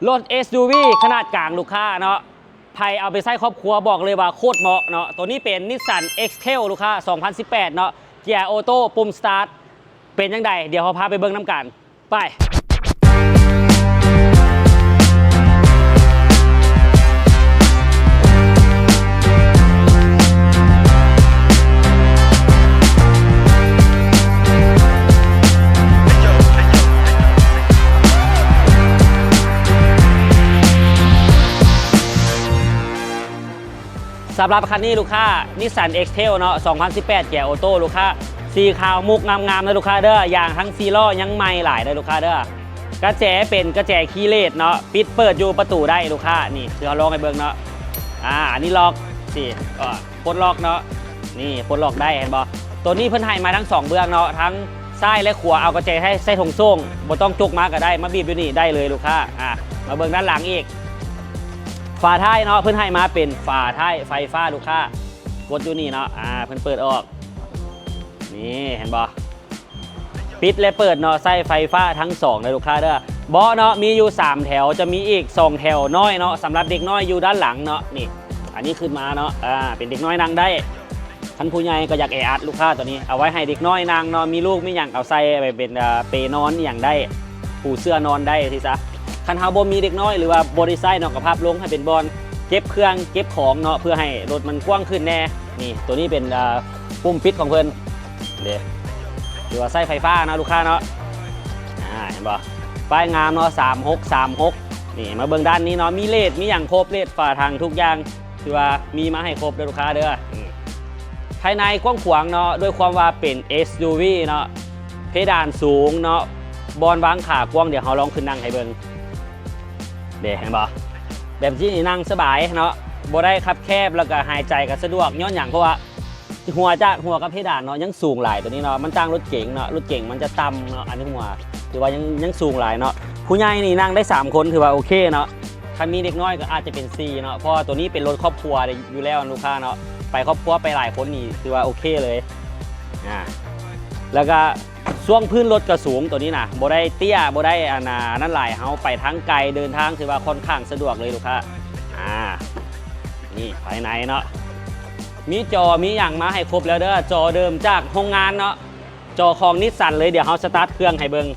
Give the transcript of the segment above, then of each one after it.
ລົດ ເອັສຢູວີ ຂະໜາດກາງລູກຄ້າເນາະ, ໃຜເອົາໄປໃຊ້ຄອບຄົວບອກເລີຍວ່າໂຄດເໝາະເນາະ. ໂຕນີ້ເປັນ Nissan X-Trail ລູກຄ້າ ສອງພັນສິບແປດເນາະ, ເກຍໂອໂຕ້ ປຸ່ມສະຕາດ ເປັນຈັ່ງໃດ ດຽວເຮົາພາໄປເບິ່ງນຳກັນ. ໄປ. ສຳລັບຄັນນີ້ລູກຄ້າ Nissan X-Trail ເນາະ ສອງພັນສິບແປດ ເກຍໂອໂຕ້ລູກຄ້າ, ສີຂາວມຸກງາມໆ ເດີລູກຄ້າເດີ. ຢາງທັງສີ່ລໍ້ຍັງໃໝ່ຫຼາຍເດີລູກຄ້າເດີ. ກະແຈເປັນກະແຈຄີເລດເນາະ, ປິດເປີດຢູ່ປະຕູໄດ້ລູກຄ້າ. ນີ້ຄືເຮົາລອງໃຫ້ເບິ່ງເນາະ. ອາ ອັນນີ້ລັອກ ນີ້ ເອີ ປົດລັອກເນາະ. ນີ້ປົດລັອກໄດ້ ເຫັນບໍ່? ໂຕນີ້ເພິ່ນໃຫ້ມາທັງສອງເບື້ອງເນາະ, ທັງຊ້າຍ ແລະ ຂວາ. ເອົາກະແຈໃຫ້ໃສ່ຖົງໂສ້ງ ບໍ່ຕ້ອງຈົກມາກະໄດ້, ມາບີບຢູ່ນີ້ໄດ້ເລີຍລູກຄ້າ. ອາ ມາເບິ່ງດ້ານຫຼັງອີກ. ຝາທ້າຍເນາະ ເພິ່ນໃຫ້ມາເປັນຝາທ້າຍໄຟຟ້າລູກຄ້າ. ກົດຢູ່ນີ້ເນາະ, ອາ ເພິ່ນເປີດອອກ. ນີ້ ເຫັນບໍ່? ປິດ ແລະ ເປີດເນາະ, ໃຊ້ໄຟຟ້າທັງສອງເດີລູກຄ້າເດີ. ເບາະເນາະ ມີຢູ່ສາມແຖວ, ຈະມີອີກສອງແຖວນ້ອຍເນາະ ສຳລັບເດັກນ້ອຍຢູ່ດ້ານຫຼັງເນາະ. ນີ້ ອັນນີ້ຂຶ້ນມາເນາະ, ອາ ເປັນເດັກນ້ອຍນັ່ງໄດ້. ຄັນຜູ້ໃຫຍ່ກໍຢາກແອອັດລູກຄ້າ, ໂຕນີ້ເອົາໄວ້ໃຫ້ເດັກນ້ອຍນັ່ງເນາະ, ມີລູກມີຫຍັງເອົາໃສ່ໄປເປັນ ເອີ ເປນອນອີ່ຫຍັງໄດ້, ປູເສື່ອນອນໄດ້ຊີ້ຊະ. ຄັນເຮົາບໍ່ມີເດັກນ້ອຍ ຫຼືວ່າບໍ່ໄດ້ໃຊ້ເນາະ, ກໍພັບລົງໃຫ້ເປັນບ່ອນເກັບເຄື່ອງເກັບຂອງເນາະ, ເພື່ອໃຫ້ລົດມັນກວ້າງຂຶ້ນແດ່. ນີ້ ໂຕນີ້ເປັນ ເອີ ປຸ່ມປິດຂອງເພິ່ນເດ້, ຖືວ່າໃຊ້ໄຟຟ້າເນາະລູກຄ້າເນາະ. ອາ ເຫັນບໍ່? ປ້າຍງາມເນາະ, ສາມຫົກ ສາມຫົກ. ນີ້ ມາເບິ່ງດ້ານນີ້ເນາະ, ມີເລດ ມີຫຍັງຄົບ, ເລດ ຝາຖັງ ທຸກຢ່າງ ຖືວ່າມີມາໃຫ້ຄົບເດີລູກຄ້າເດີ. ອືມ ພາຍໃນກວ້າງຂວາງເນາະ, ດ້ວຍຄວາມວ່າເປັນ ເອັສຢູວີ ເນາະ, ເພດານສູງເນາະ, ບ່ອນວາງຂາກວ້າງ. ດຽວເຮົາລອງຂຶ້ນນັ່ງໃຫ້ເບິ່ງເດ້, ເຫັນບໍ່? ແບບນີ້ນີ້ນັ່ງສະບາຍເນາະ, ບໍ່ໄດ້ຄັບແຄບ ແລ້ວກໍຫາຍໃຈກໍສະດວກ. ຍ້ອນຫຍັງ? ເພາະວ່າຫົວຈາກຫົວກັບເພດານເນາະ ຍັງສູງຫຼາຍ. ໂຕນີ້ເນາະ ມັນຕ່າງລົດເກັງເນາະ, ລົດເກັງມັນຈະຕ່ຳເນາະ, ອັນນີ້ຫົວຖືວ່າຍັງ ຍັງສູງຫຼາຍເນາະ. ຜູ້ໃຫຍ່ນີ້ນັ່ງໄດ້ສາມຄົນ ຖືວ່າໂອເຄເນາະ. ຄັນມີເດັກນ້ອຍກໍອາດຈະເປັນສີ່ເນາະ, ເພາະວ່າໂຕນີ້ເປັນລົດຄອບຄົວຢູ່ແລ້ວລູກຄ້າເນາະ, ໄປຄອບຄົວໄປຫຼາຍຄົນນີ້ຖືວ່າໂອເຄເລີຍ. ອາ ແລ້ວກໍຊ່ວງພື້ນລົດກໍສູງ, ໂຕນີ້ນະ ບໍ່ໄດ້ເຕ້ຍ ບໍ່ໄດ້ອັນນັ້ນຫຼາຍ. ເຮົາໄປທາງໄກເດີນທາງ ຖືວ່າຄ່ອນຂ້າງສະດວກເລີຍລູກຄ້າ. ອາ ນີ້ພາຍໃນເນາະ, ມີຈໍມີຫຍັງມາໃຫ້ຄົບແລ້ວເດີ, ຈໍເດີມຈາກໂຮງງານເນາະ, ຈໍຂອງນິດສັນເລີຍ. ດຽວເຮົາສະຕາດເຄື່ອງໃຫ້ເບິ່ງ.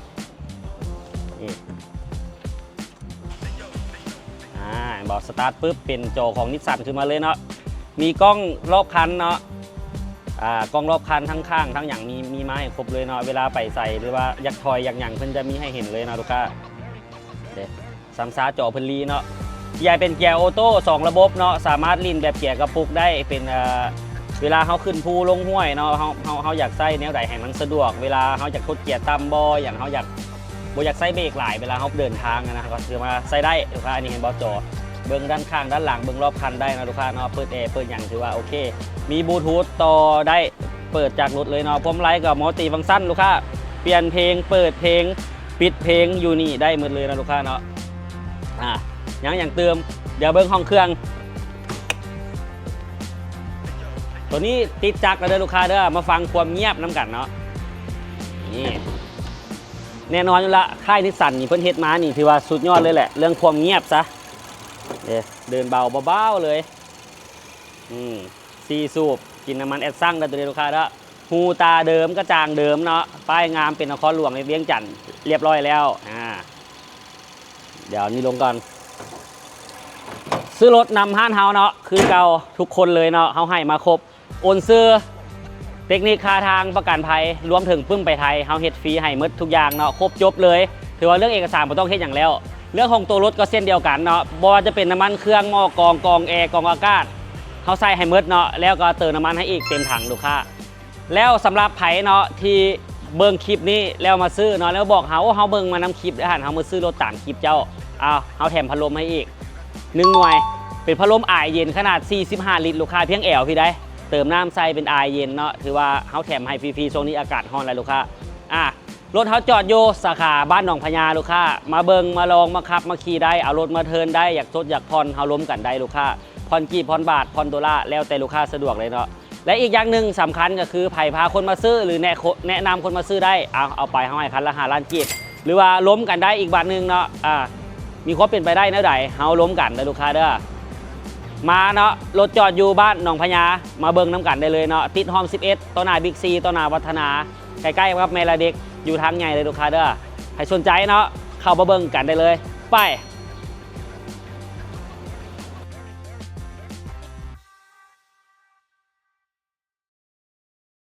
ອາ ເຫັນບໍ່? ສະຕາດປຶບ ເປັນຈໍຂອງນິດສັນຂຶ້ນມາເລີຍເນາະ. ມີກ້ອງລອບຄັນເນາະ, ອາ ກ້ອງລອບຄັນ ທັງຂ້າງ ທັງຫຍັງ ມີ ມີມາໃຫ້ຄົບເລີຍເນາະ. ເວລາໄປໃສ ຫຼືວ່າຢາກຖອຍ ຢາກຫຍັງ ເພິ່ນຈະມີໃຫ້ເຫັນເລີຍເນາະລູກຄ້າ. ເດ້ ສາມສາ ຈໍເພິ່ນລີເນາະ. ເກຍເປັນເກຍໂອໂຕ້ສອງລະບົບເນາະ, ສາມາດຫຼິ້ນແບບເກຍກະປຸກໄດ້. ເປັນ ເອີ ເວລາເຮົາຂຶ້ນພູລົງຫ້ວຍເນາະ, ເຮົາ ເຮົາ ເຮົາຢາກໃຊ້ແນວໃດໃຫ້ມັນສະດວກ, ເວລາເຮົາຢາກກົດເກຍຕ່ຳບໍ່ ຫຍັງ ເຮົາຢາກ ບໍ່ຢາກໃຊ້ເບຣກຫຼາຍເວລາເຮົາເດີນທາງນະ, ເຮົາກໍສາມາດໃຊ້ໄດ້ລູກຄ້າ. ອັນນີ້ເຫັນບໍ່? ຈໍ ເບິ່ງດ້ານຂ້າງດ້ານຫຼັງ ເບິ່ງລອບຄັນໄດ້ນະລູກຄ້າເນາະ, ເປີດແອ ເປີດຫຍັງ ຖືວ່າໂອເຄ. ມີບລູທູດຕໍ່ໄດ້ ເປີດຈາກລົດເລີຍເນາະ. ພວງມາໄລກໍມັລຕິຟັງຊັນລູກຄ້າ, ປ່ຽນເພງ ເປີດເພງ ປິດເພງ ຢູ່ນີ້ໄດ້ໝົດເລີຍນະລູກຄ້າເນາະ. ອາ ຍັງ ຫຍັງຕື່ມ? ດຽວເບິ່ງຫ້ອງເຄື່ອງ. ໂຕນີ້ຕິດຈັກແລ້ວເດີລູກຄ້າເດີ, ມາຟັງຄວາມງຽບນຳກັນເນາະ. ນີ້ ແນ່ນອນຢູ່ລະ, ຄ້າຍນິດສັນນີ້ເພິ່ນເຮັດມານີ້ຖືວ່າສຸດຍອດເລີຍແຫຼະ ເລື່ອງຄວາມງຽບຊະ. ເດ້ ເດີນເບົາເບົາໆເລີຍ. ອືມ ສີ່ສູບ ກິນນ້ຳມັນແອັດຊັງເດີໂຕນີ້ລູກຄ້າເດີ. ຫູຕາເດີມ ກະຈັງເດີມເນາະ, ປ້າຍງາມ ເປັນນະຄອນຫຼວງວຽງຈັນ ລຽບຮ້ອຍແລ້ວ. ອາ ດຽວນີ້ລົງກ່ອນ. ຊື້ລົດນຳຮ້ານເຮົາເນາະ ຄືເກົ່າທຸກຄົນເລີຍເນາະ, ເຮົາໃຫ້ມາຄົບ ໂອນຊື່ ເຕັກນິກ ຄ່າທາງ ປະກັນໄພ ລວມເຖິງປຶ້ມໄປໄທ ເຮົາເຮັດຟຣີໃຫ້ໝົດທຸກຢ່າງເນາະ, ຄົບຈົບເລີຍ. ຖືວ່າເລື່ອງເອກະສານບໍ່ຕ້ອງເຮັດຫຍັງແລ້ວ. ເລື່ອງຂອງໂຕລົດກໍເຊັ່ນດຽວກັນເນາະ, ບໍ່ວ່າຈະເປັນນ້ຳມັນເຄື່ອງ, ໝໍ້ກອງ, ກອງແອ, ກອງອາກາດ ເຮົາໃສ່ໃຫ້ໝົດເນາະ, ແລ້ວກໍເຕີມນ້ຳມັນໃຫ້ອີກເຕັມຖັງລູກຄ້າ. ແລ້ວສຳລັບໃຜເນາະທີ່ເບິ່ງຄລິບນີ້ແລ້ວມາຊື້ເນາະ, ແລ້ວບອກເຮົາ, ເຮົາເບິ່ງມານຳຄລິບເດ້ຫັ້ນ, ເຮົາມາຊື້ລົດຕາມຄລິບເຈົ້າ, ອ້າວ ເຮົາແຖມພັດລົມໃຫ້ອີກ ໜຶ່ງໜ່ວຍ ເປັນພັດລົມອາຍເຢັນຂະໜາດສີ່ສິບຫ້າລິດ ລູກຄ້າ, ພຽງແອວພີ້ໃດ໋, ເຕີມນ້ຳໃສ່ເປັນອາຍເຢັນເນາະ, ຖືວ່າເຮົາແຖມໃຫ້ຟຣີໆ, ຊ່ວງນີ້ອາກາດຮ້ອນຫຼາຍລູກຄ້າ. ອາ ລົດເຮົາຈອດຢູ່ສາຂາບ້ານໜອງພະຍາລູກຄ້າ, ມາເບິ່ງ ມາລອງ ມາຂັບ ມາຂີ່ໄດ້, ເອົາລົດມາເທີນໄດ້, ຢາກຊົດຢາກຜ່ອນ ເຮົາລົມກັນໄດ້ລູກຄ້າ, ຜ່ອນກີບ ຜ່ອນບາດ ຜ່ອນໂດລາ ແລ້ວແຕ່ລູກຄ້າສະດວກເລີຍເນາະ. ແລະ ອີກຢ່າງໜຶ່ງສຳຄັນກໍຄື ໃຜພາຄົນມາຊື້ ຫຼື ແນະ ແນະນຳຄົນມາຊື້ໄດ້, ເອົາ ເອົາໄປ ເຮົາໃຫ້ຄັນລະຫ້າລ້ານກີບ ຫຼືວ່າລົມກັນໄດ້ອີກບາດໜຶ່ງເນາະ. ອາ ມີຄວາມເປັນໄປໄດ້ແນວໃດ ເຮົາລົມກັນເດີລູກຄ້າເດີ. ມາເນາະ ລົດຈອດຢູ່ບ້ານໜອງພະຍາ ມາເບິ່ງນຳກັນໄດ້ເລີຍເນາະ ຕິດຮ່ອມສິບເອັດ ຕໍ່ໜ້າບິກຊີ ຕໍ່ໜ້າວັດທະນາ ໃກ້ໆກັບແມ່ລະເດັກ ຢູ່ທາງໃຫຍ່ເລີຍລູກຄ້າເດີ. ໃຜສົນໃຈເນາະ ເຂົ້າມາເບິ່ງກັນໄດ້ເລີຍ ໄປ.